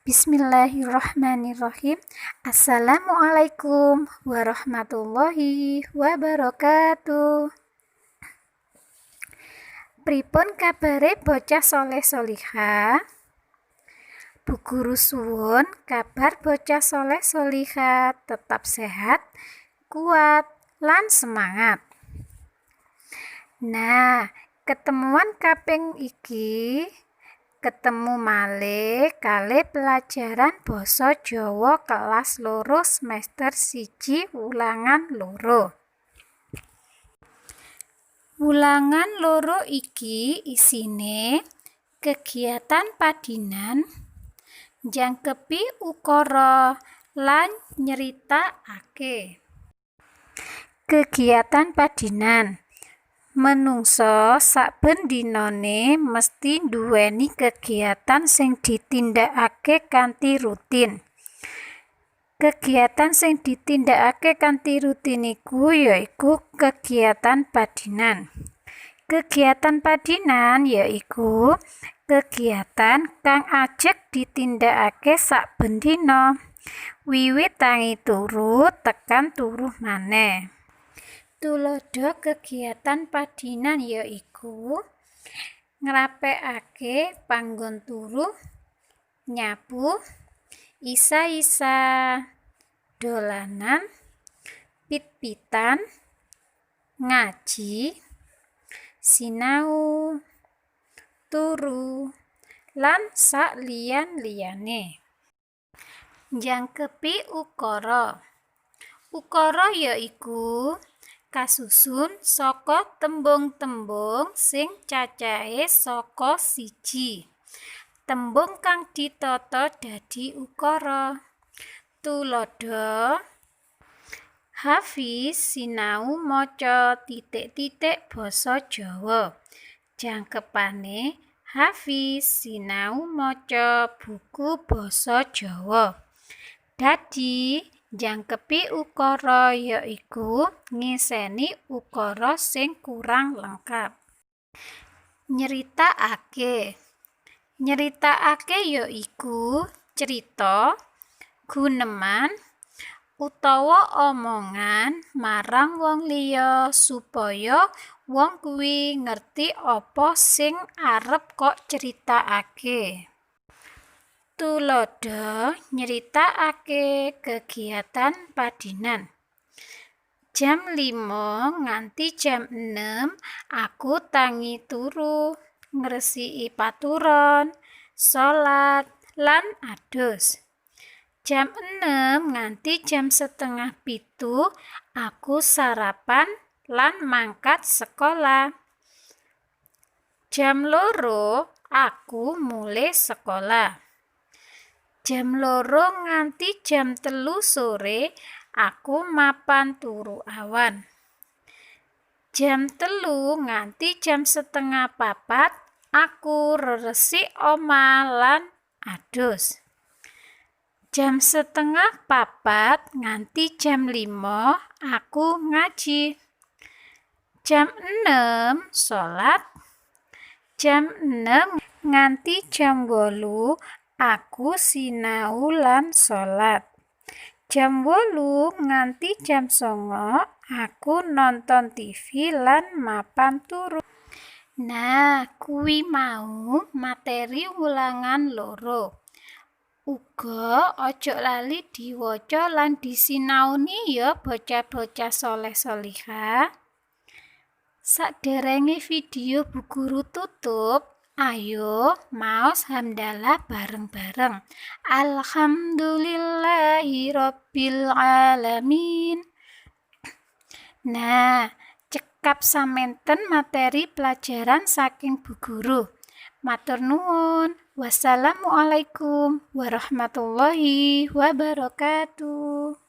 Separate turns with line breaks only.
Bismillahirrahmanirrahim. Assalamualaikum warahmatullahi wabarakatuh. Pripun kabare bocah soleh solihah? Bu Guru suwun kabar bocah soleh solihah tetap sehat, kuat, lan semangat. Nah, ketemuan kaping iki ketemu malih kalih pelajaran basa Jawa kelas 2 semester 1 wulangan 2. Wulangan 2 iki isine kegiatan padinan, njangkepi ukara lan nyritakake. Kegiatan padinan. Menungsa saben dinane mesti nduweni kegiatan sing ditindakake kanthi rutin. Kegiatan sing ditindakake kanthi rutin iku yaiku kegiatan padinan. Kegiatan padinan yaiku kegiatan kang ajeg ditindakake saben dina, wiwit tangi turu tekan turu maneh. Tuladha kegiatan padinan yaiku ngrapekake panggon turu, nyapu, isa-isa, dolanan, pit-pitan, ngaji, sinau, turu, lan sakliyan-liyane. Njangkepi ukara. Ukara yaiku kasusun saka tembung-tembung sing cacahe saka siji tembung kang ditata dadi ukara. Tuladha: Hafiz sinau maca titik-titik basa Jawa. Jangkepane Hafiz sinau maca buku basa Jawa. Dadi njangkepi ukara yaiku ngiseni ukara sing kurang lengkap. Nyritakake. Nyritakake yaiku crita, guneman utawa omongan marang wong liya supaya wong kuwi ngerti apa sing arep kok critakake. Tuladha nyritakake kegiatan padinan. Jam 5 nganti jam 6 aku tangi turu, ngresiki paturon, salat, lan adus. Jam 6 nganti jam 6.30 aku sarapan lan mangkat sekolah. Jam 2 aku mulih sekolah. Jam 2 nganti jam 3 sore aku mapan turu awan. Jam 3 nganti jam 3.30 aku reresik omah lan adus. Jam 3.30 nganti jam 5 aku ngaji. Jam 6 salat. Jam 6 nganti jam 8 aku sinau lan salat. Jam 8 nganti jam 9 aku nonton TV lan mapan turu. Nah, kuwi mau materi wulangan 2. Uga aja lali diwaca lan disinaoni ya bocah-bocah soleh solihah. Saderenge video Bu Guru tutup, ayo maos hamdalah bareng-bareng. Alhamdulillahirabbil alamin. Nah, cekap samenten materi pelajaran saking Bu Guru. Matur nuwun. Wassalamualaikum warahmatullahi wabarakatuh.